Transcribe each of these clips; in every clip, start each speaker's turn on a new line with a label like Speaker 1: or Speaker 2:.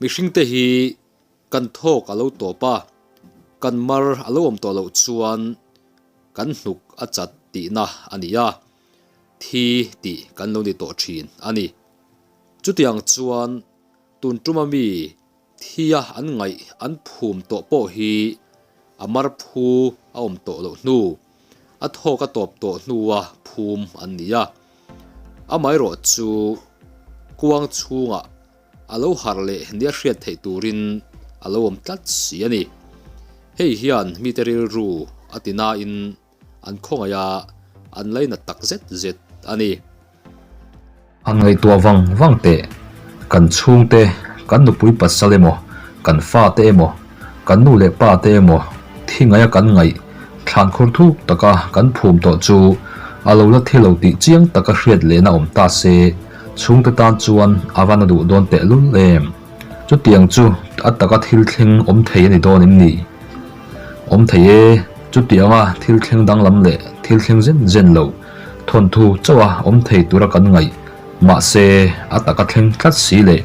Speaker 1: Mihringte hi kan thawk a lo tawp a, kan mar a lo awm tawh loh chuan kan hnuk a chat tihna a ni a, thi tih kan lo ni tawh thin a ni. Chutiang chuan tun tuma mi Thia an ngaih an phum tawh pawh hi a mar phu a awm tawh loh hnu, a thawk a tawp tawh hnua phum an ni a. Amaherawh chu kuang chhungah a lo harh leh nia hriat theih turin a lo awm tlat si a ni. Hei hian mite rilru a ti nain An khawngaih a, an lainat tak zet zet a ni.
Speaker 2: Han ngaihtuah vang vang teh, kan chhungte, kan nupui pasal emaw, kan fate emaw, kan nu leh pa te emaw thi ngaia kan ngaih thlan khur thuk taka kan phum tawh chu a lo la thi lo tih chiang taka hriat lehna awm ta se, chhungte tan chuan a va na duh dawn tehlul em? Chutiang chu a taka thil thleng awm thei a ni dawn em ni? Awm thei e, chutianga thil thleng danglam leh thil thleng zen zen lo thawnthu chauha awm thei tura kan ngaih, mahse a taka thleng tlat si leh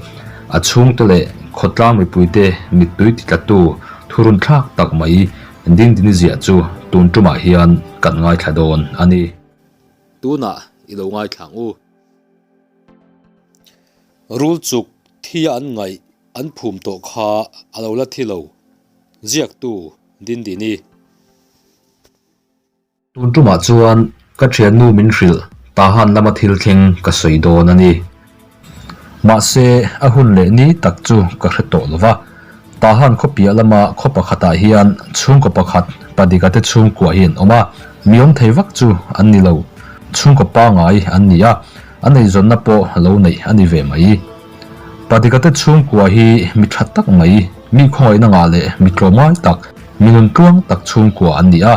Speaker 2: a chhungte leh khawtlang mipuite mittui titlatu thurun thlak tak mai Dingdini ziah chu tun tumah hian kan ngaithla dawn a ni.
Speaker 1: Tunah i lo ngaithla ang u. Rul chuk thi a an ngaih an phum tawh kha a lo la thi lo, ziaktu Dindini.
Speaker 2: Tun tumah chuan ka thiannu min hrilh Tahan lama thil thleng ka sawi dawn a ni. Mahse a hun leh ni tak chu ka hre tawh lo va, Tahan khaw piah lama khaw pakhatah hian chhungkaw pakhat Padika te chhungkua hi an awm a, mi awm thei vak chu an ni lo, chhungkaw pangai an ni a, An eizawnna pawh lo neih a ni ve mai. Padika te chhungkua hi mi tha tak mai, mi khawngaihna ngah leh mi tlawmngai tak, mi nun tluang tak chhungkua an ni a.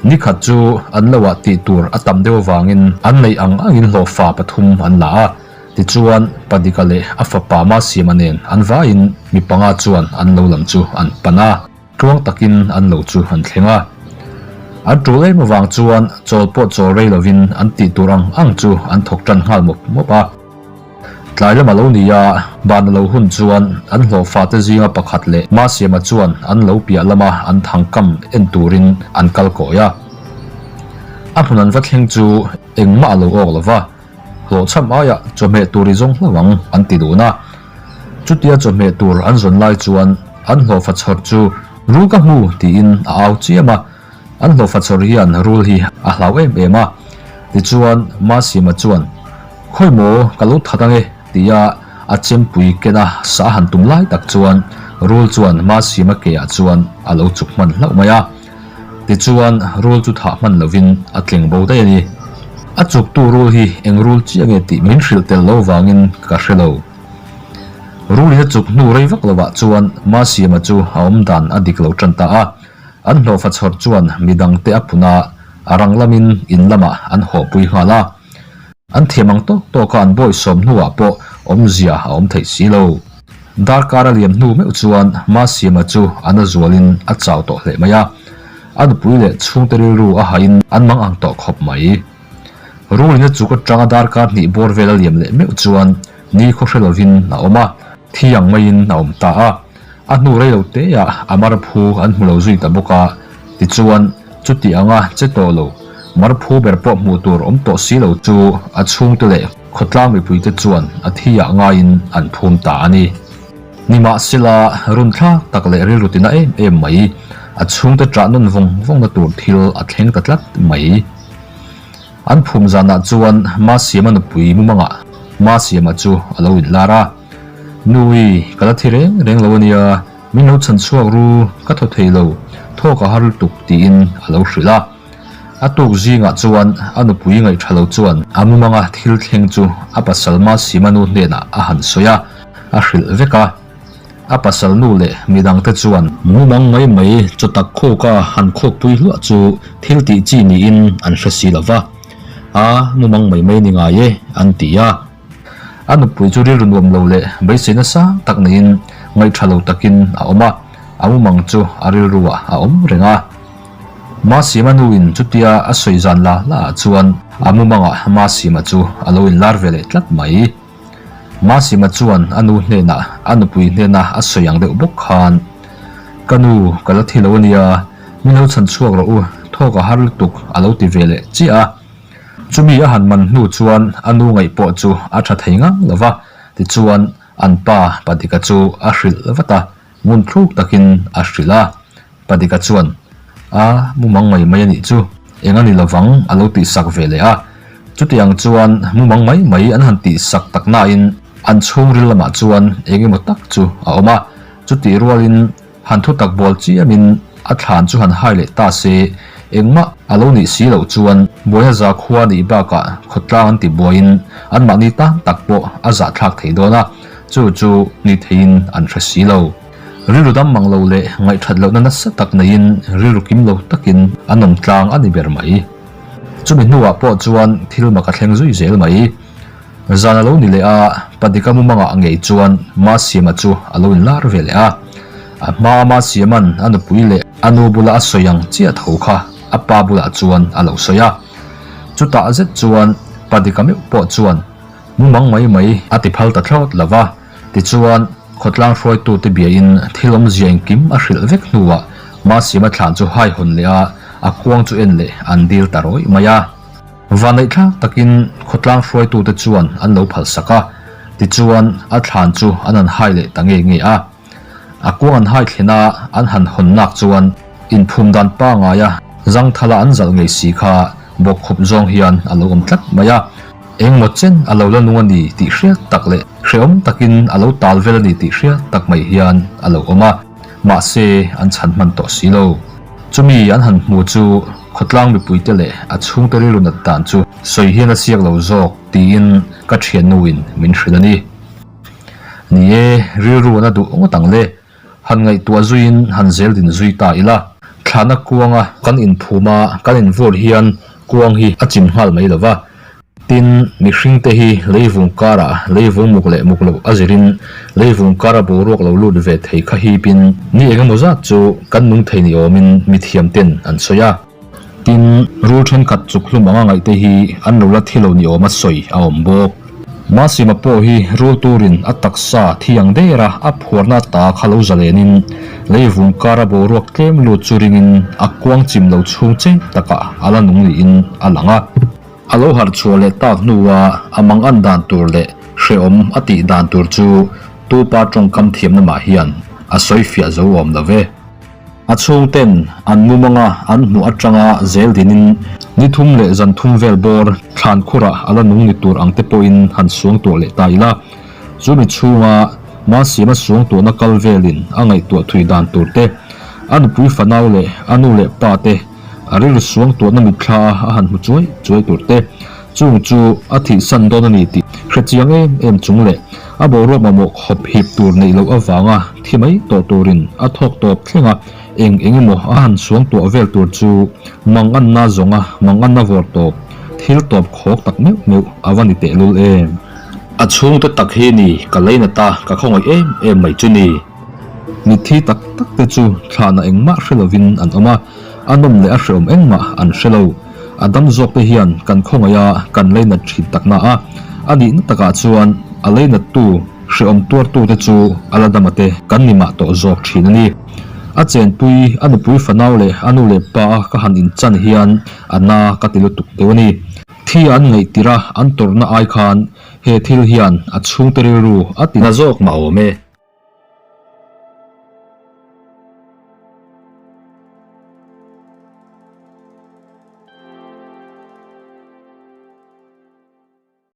Speaker 2: Nikhat chu an lo ah tih tur a tam deuh avangin an neih ang angin hlawhfa pathum an la a. Tichuan, Padika leh a fapa Masiama nen an vaiin mi panga chuan an lo lam chu an pan a. Tluang takin an lo chu an thleng a. An tul em avang chuan chawl pawh chawl rei lovin an tih tur ang ang chu an thawk tan nghal mawp mawp a. Tlai lama lo ni a, ban a lo hun chuan an hlawhfa te zinga pakhat leh Masiama chuan an lo piah lama an thang kam en turin an kal kawi a. A hmun an va thleng chu engmah a lo awk lo va, hlawhchham aiah chawhmeh tur i zawng hlauh ang an ti dun a. Chutia chawhmeh tur an zawn lai chuan an hlawhfa chhawr chu Rul ka hmu tiin a au chiam a, an hlawhfa chhawr hian rul hi a hlau em em a. Tichuan Masima chuan, Khawi maw ka lo that ange tia a chempui kena sa han tum lai tak chuan rul chuan Masima ke ah chuan a lo chuk hman hlauh mai a. Tichuan rul chu thah hman lovin a tleng bo daih a ni. A chuktu rul hi eng rul chiah nge tih min hrilh tel lo vangin ka hre lo. Rulin a chuk hnu rei vak lovah chuan Masiama chu a awm dan a dik lo tan ta a. An hlawhfa chhawr chuan midangte a pun a, a rang lamin in lamah an hawhpui nghal a. An thiam ang tawk tawka an bawisawm hnuah pawh awmzia a awm theih si lo. Darkar a liam hnu meuh chuan Masiama chu a na zualin a chau tawh hle mai a. A nupui leh chhungte rilru a hain an mang ang tawh khawp mai. Rulin a chuk atanga darkar hnih bawr vel a liam leh meuh chuan ni khaw hre lovin a awm a, thi ang maiin a awm ta a. A hnu rei lo teah a mar phu an hmu lo zui ta bawk a, tichuan chuti anga che tawh lo, mar phu ber pawh hmuh tur awm tawh si lo chu a chhungte leh khawtlang mipuite chuan a thi ah ngaiin an phum ta a ni. Nimahsela, run thlak tak leh rilru tina em em mai, a chhungte ṭah nawn vawng vawngna tur thil a thleng ta tlat mai. An phum zanah chuan Masiama nupui mumangah Masiama chu a lo inlar a, Nui, ka la thi reng reng lo ania, min lo chhan chhuak ru, ka thaw thei lo, thawk a har lutuk tiin a lo hrilh a. A tuk zingah chuan a nupui ngaihṭha lo chuan a mumanga thil thleng chu a pasal Masiama nu hnenah a han sawi a, a hrilh vek a. A pasal nu leh midangte chuan mumang mai mai chaw tak khawka han khawkpui hluah chu thil tih chi niin an hre si lo va, A mumang mai mai ni ngai e, an ti a. A nupui chu rilru nuam lo leh beiseina sang tak neiin ngaihṭha lo takin a awm a, a mumang chu a rilruah a awm reng a. Masima nuin chutia a sawi zan la la ah chuan a mumangah Masima chu a lo inlar ve leh tlat mai. Masima chuan a nu hnenah a nupui hnena a sawi ang deuh bawk khan, Ka nu, ka la thi lo a nia, min lo chhan chhuak rawh u, thawk a har lutuk a lo ti ve leh chiah a. Chumi a han man hnu chuan a nu ngaih pawh chu a tha thei ngang lo va, tichuan an pa Padika chu a hrilh vat a, ngun thluk takin a hrilh a. Padika chuan, A, mumang mai mai a nih chu, eng a ni lovang a lo tihsak ve leh a. Chutiang chuan mumang mai mai an han tihsak tak nain an chhungril lamah chuan eng emaw tak chu a awm a. Chutih rualin han thutak bawl chiamin a thlan chu han hai leh ta se, engmah a lo nih si loh chuan buaina zakhua nih bakah khawtlang an ti buaiin anmahni tan tak pawh a zahthlak thei dawn a, chu chu ni theiin an hre si lo. Rilru dam mang lo leh ngaihthat lohna nasa tak neiin rilru kim lo takin an awm tlang a ni ber mai. Chumi hnuah pawh chuan thil mak a thleng zui zel mai. Zan a lo ni leh a, Padika mumangah ngei chuan Masiama chu a lo inlar ve leh a. A hmaa Masiama'n a nupui leh a nu bula a sawi ang chiah tho kha a pa bulah chuan a lo sawi a. Chutah zet chuan Padika meuh pawh chuan mumang mai mai a ti phal ta thlawt lo va. Tichuan, khawtlang hruaitute biain thil awmzia engkim a hrilh vek hnuah Masiama thlan chu hai hawn leh a, a kuang chu en leh an dil ta rawih mai a. Vanneihthlak takin khawtlang hruaitute chuan an lo phalsak a, tichuan a thlan chu an han hai leh ta nge nge a. A kuang an hai thlen a, an han hawn nak chuan inphum dan pangaia zangthala an zalh ngei si kha bawkkhup zawng hian a lo awm tlat mai a. Engmaw chen a lo la nung a ni tih hriat tak leh hrehawm takin a lo tal vel a ni tih hriat tak mai hian a lo awm a, mahse an chhan hman tawh si lo. Chumi an han hmu chu khawtlang mipuite leh a chhungte rilru nat dan chu sawi hian a siak lo zawk tiin ka thiannuin min hrilh a ni. Ni e, rilru an a duh ngawt ang le. Han ngaihtuah zuiin han zel din zui ta ila. Thlahna kuanga kan inphum a, kan invur hian kuang hi a chim nghal mai lo va. Tin, mihringte hi leivung karah leivung muk leh muk loh a zirin leivung kara boruak lo lut ve thei kha hipin ni engemaw zat chu kan nung thei ni awmin mithiam ten an sawi a. Tin, rul thenkhat chuk hlum anga ngaihte hi an lo la thi lo ni awma sawi a awm bawk. Masima pawh hi rul turin a taksa thi ang dera a phuarna ta kha lo zalenin leivung kara boruak tlem lut chu ringin a kuang chim lo chhung cheng takah a la nung niin a lang a. A lo harh chhuah leh tak hnua a mangan dan tur leh hrehawm a tih dan tur chu tupa tawngkam thiamna mah hian a sawi fiah zo awm lo ve. A chhungten an mumanga an hmuh atanga zel dinin ni thum leh zan thum vel bawr thlan khurah a la nung ni tur ang te pawhin han suang tuah leh ta ila. Chu mi chhunga Masima suang tuahna kal velin a ngaihtuah thui dan tur te, a nupui fanau leh a nu leh pa te a rilru suang tuahna mitthla a a han hmu chuai chuai tur te, chung chu a thihsan dawn a ni tih hre chiang em em chung leh a boruak mamawh khawp hip tur neih loh avanga thi mai tawh turin a thawk tawp thleng a, eng eng emaw a han suang tuah vel tur chu manganna zawnga manganna vawr tawp, thil tawp khawk tak meuh meuh a va ni tehlul em. A chhungte tak hi ni ka leinat a, ka khawngaih em em mai chu ni. Mitthi tak tak te chu thlahna engmah hre lovin an awm a, a nawm leh a hrehawm engmah an hre lo. A dam zawk te hian kan khawngaih a, kan leinat thin takna a, a nihna takah chuan a leinattu hrehawm tuartu te chu a la dama te kan ni mah tawh zawk thin a ni. A chenpui, a nupui fanau leh a nu leh pa a ka han inchan hian a na ka ti lutuk deuh a ni. Thi an ngaihtirh a, an tawrhna ai khan he thil hian a chhungte rilru a ti na zawk mah awm e.